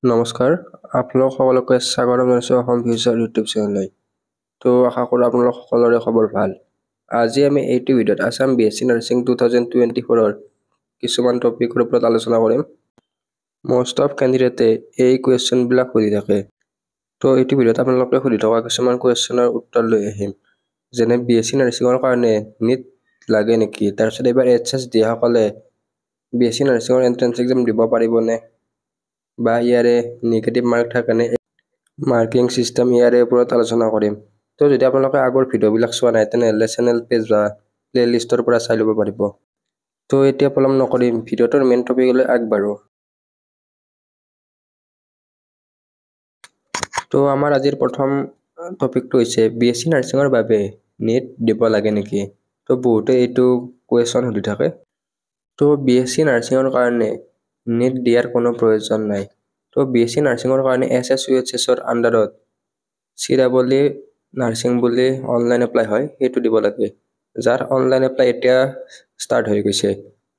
নমস্কাৰ, আপোনালোক সকলোকে স্বাগতম জনাইছোঁ অসম ফিউচাৰ ইউটিউব চেনেললৈ। তো আশা কৰোঁ আপোনালোক সকলোৰে খবৰ ভাল। আজি আমি এইটো ভিডিঅ'ত Assam B S C nursing 2024ৰ কিছুমান টপিকৰ ওপৰত আলোচনা কৰিম। মষ্ট অফ কেণ্ডিডেটে এই কুৱেশ্যনবিলাক সুধি থাকে। তো এইটো ভিডিঅ'ত আপোনালোকে সুধি থকা কিছুমান কুৱেশ্যনৰ উত্তৰ লৈ আহিম, যেনে বি এছ চি নাৰ্ছিঙৰ কাৰণে নিট লাগে নেকি, তাৰপিছত এইবাৰ এইচ এছ দিয়াসকলে বি এছ চি নাৰ্ছিঙৰ এণ্ট্ৰেঞ্চ এক্সাম দিব পাৰিবনে, বা ইয়াৰে নিগেটিভ মাৰ্ক থাকেনে, মাৰ্কিং ছিষ্টেম, ইয়াৰে ওপৰত আলোচনা কৰিম। তো যদি আপোনালোকে আগৰ ভিডিঅ'বিলাক চোৱা নাই, তেনেহ'লে চেনেল পেজ বা প্লে লিষ্টৰ পৰা চাই ল'ব পাৰিব। তো এতিয়া পলম নকৰিম, ভিডিঅ'টোৰ মেইন টপিকলৈ আগবাঢ়ো। তো আমাৰ আজিৰ প্ৰথম টপিকটো হৈছে বি এছ চি নাৰ্ছিঙৰ বাবে নিট দিব লাগে নেকি। তো বহুতে এইটো কুৱেশ্যন সুধি থাকে। তো বি এছ চি নাৰ্ছিঙৰ কাৰণে নিট দিয়াৰ কোনো প্ৰয়োজন নাই। তো বি এছ চি নাৰ্ছিঙৰ কাৰণে এছ এছ ইউ এইচ এছৰ আণ্ডাৰত চি ডাবল ই নাৰ্ছিং বুলি অনলাইন এপ্লাই হয়, সেইটো দিব লাগে, যাৰ অনলাইন এপ্লাই এতিয়া ষ্টাৰ্ট হৈ গৈছে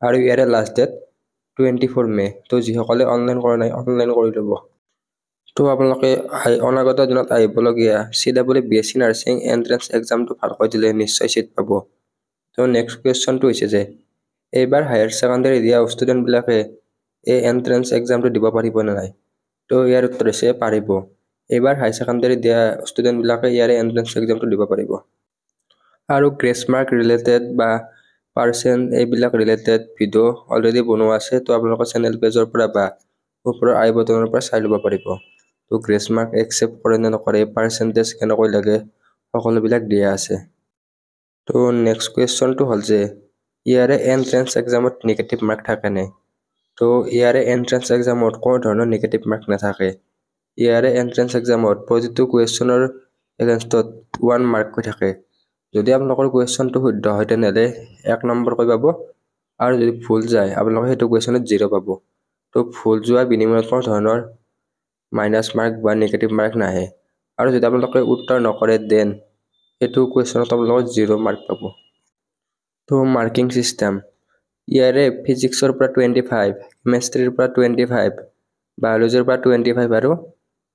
আৰু ইয়াৰে লাষ্ট ডেট 24 মে'। তো যিসকলে অনলাইন কৰা নাই, অনলাইন কৰি ল'ব। তো আপোনালোকে অনাগত দিনত আহিবলগীয়া C double E B S C nursing entrance এক্সামটো ভালকৈ দিলে নিশ্চয় চিট পাব। তো নেক্সট কুৱেশ্যনটো হৈছে যে এইবাৰ হায়াৰ ছেকেণ্ডেৰী দিয়া ষ্টুডেণ্টবিলাকে এই এণ্ট্ৰেঞ্চ এক্সামটো দিব পাৰিবনে নাই। তো ইয়াৰ উত্তৰ হৈছে পাৰিব। এইবাৰ হায়াৰ ছেকেণ্ডেৰী দিয়া ষ্টুডেণ্টবিলাকে ইয়াৰে এণ্ট্ৰেঞ্চ এক্সামটো দিব পাৰিব। আৰু গ্ৰেছ মাৰ্ক ৰিলেটেড বা পাৰ্চেণ্ট এইবিলাক ৰিলেটেড ভিডিঅ' অলৰেডি বনোৱা আছে। তো আপোনালোকৰ চেনেল পেজৰ পৰা বা ওপৰৰ আই বটনৰ পৰা চাই ল'ব পাৰিব। তো গ্ৰেছ মাৰ্ক একচেপ্ট কৰে নে নকৰে, পাৰ্চেণ্টেজ কেনেকৈ লাগে, সকলোবিলাক দিয়া আছে। তো নেক্সট কুৱেশ্যনটো হ'ল যে ইয়াৰে এণ্ট্ৰেঞ্চ এক্সামত নিগেটিভ মাৰ্ক থাকেনে। তো ইয়াৰে এণ্ট্ৰেঞ্চ এক্সামত কোনো ধৰণৰ নিগেটিভ মাৰ্ক নাথাকে। ইয়াৰে এণ্ট্ৰেঞ্চ এক্সামত প্ৰতিটো কুৱেশ্যনৰ এগেইনষ্টত 1 মাৰ্ককৈ থাকে। যদি আপোনালোকৰ কুৱেশ্যনটো শুদ্ধ হয়, তেনেহ'লে 1 নম্বৰকৈ পাব, আৰু যদি ভুল যায়, আপোনালোকে সেইটো কুৱেশ্যনত 0 পাব। তো ভুল যোৱাৰ বিনিময়ত কোনো ধৰণৰ মাইনাছ মাৰ্ক বা নিগেটিভ মাৰ্ক নাহে। আৰু যদি আপোনালোকে উত্তৰ নকৰে, then সেইটো কুৱেশ্যনত আপোনালোকে 0 মাৰ্ক পাব। তো মাৰ্কিং ছিষ্টেম ইয়াৰে ফিজিক্সৰ পৰা 25, কেমেষ্ট্ৰিৰ পৰা 25, বায়'লজিৰ পৰা 25 আৰু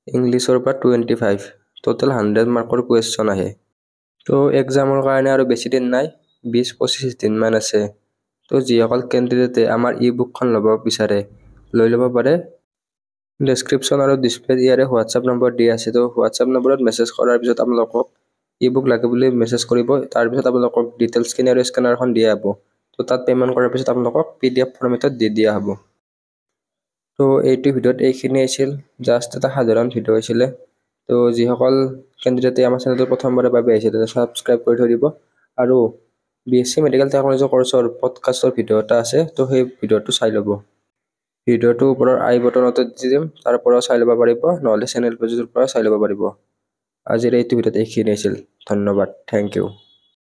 ইংলিছৰ পৰা 25, টোটেল 100 মাৰ্কৰ কুৱেশ্যন আহে। তো এক্সামৰ কাৰণে আৰু বেছি দিন নাই, 20-25 দিনমান আছে। তো যিসকল কেণ্ডিডেটে আমাৰ ই বুকখন ল'ব বিচাৰে, লৈ ল'ব পাৰে। ডেছক্ৰিপশ্যন আৰু ডিছপ্লেত ইয়াৰে হোৱাটছআপ নম্বৰ দিয়া আছে। তো হোৱাটছআপ নম্বৰত মেছেজ কৰাৰ পিছত আপোনালোকক ই বুক লাগে বুলি মেছেজ কৰিব। তাৰপিছত আপোনালোকক ডিটেইলছখিনি আৰু স্কেনাৰখন দিয়া হ'ব। তো তাত পে'মেণ্ট কৰাৰ পিছত আপোনালোকক পিডিএফ ফৰ্মেটত দি দিয়া হ'ব। তো এইটো ভিডিঅ'ত এইখিনি আছিল, জাষ্ট এটা সাধাৰণ ভিডিঅ' আছিলে। তো যিসকল কেণ্ডিডেটে আমাৰ চেনেলটো প্ৰথমবাৰৰ বাবে আহিছে, তেতিয়া ছাবস্ক্ৰাইব কৰি থৈ দিব। আৰু B S C medical technology কৰ্চৰ পডকাষ্টৰ ভিডিঅ' এটা আছে, তো সেই ভিডিঅ'টো চাই ল'ব। ভিডিঅ'টো ওপৰৰ আই বটনতে দি দিম, তাৰ পৰাও চাই ল'ব পাৰিব, নহ'লে চেনেল পেজটোৰ পৰা চাই ল'ব পাৰিব। আজিৰ এইটো ভিডিঅ'ত এইখিনি আছিল। ধন্যবাদ, thank U.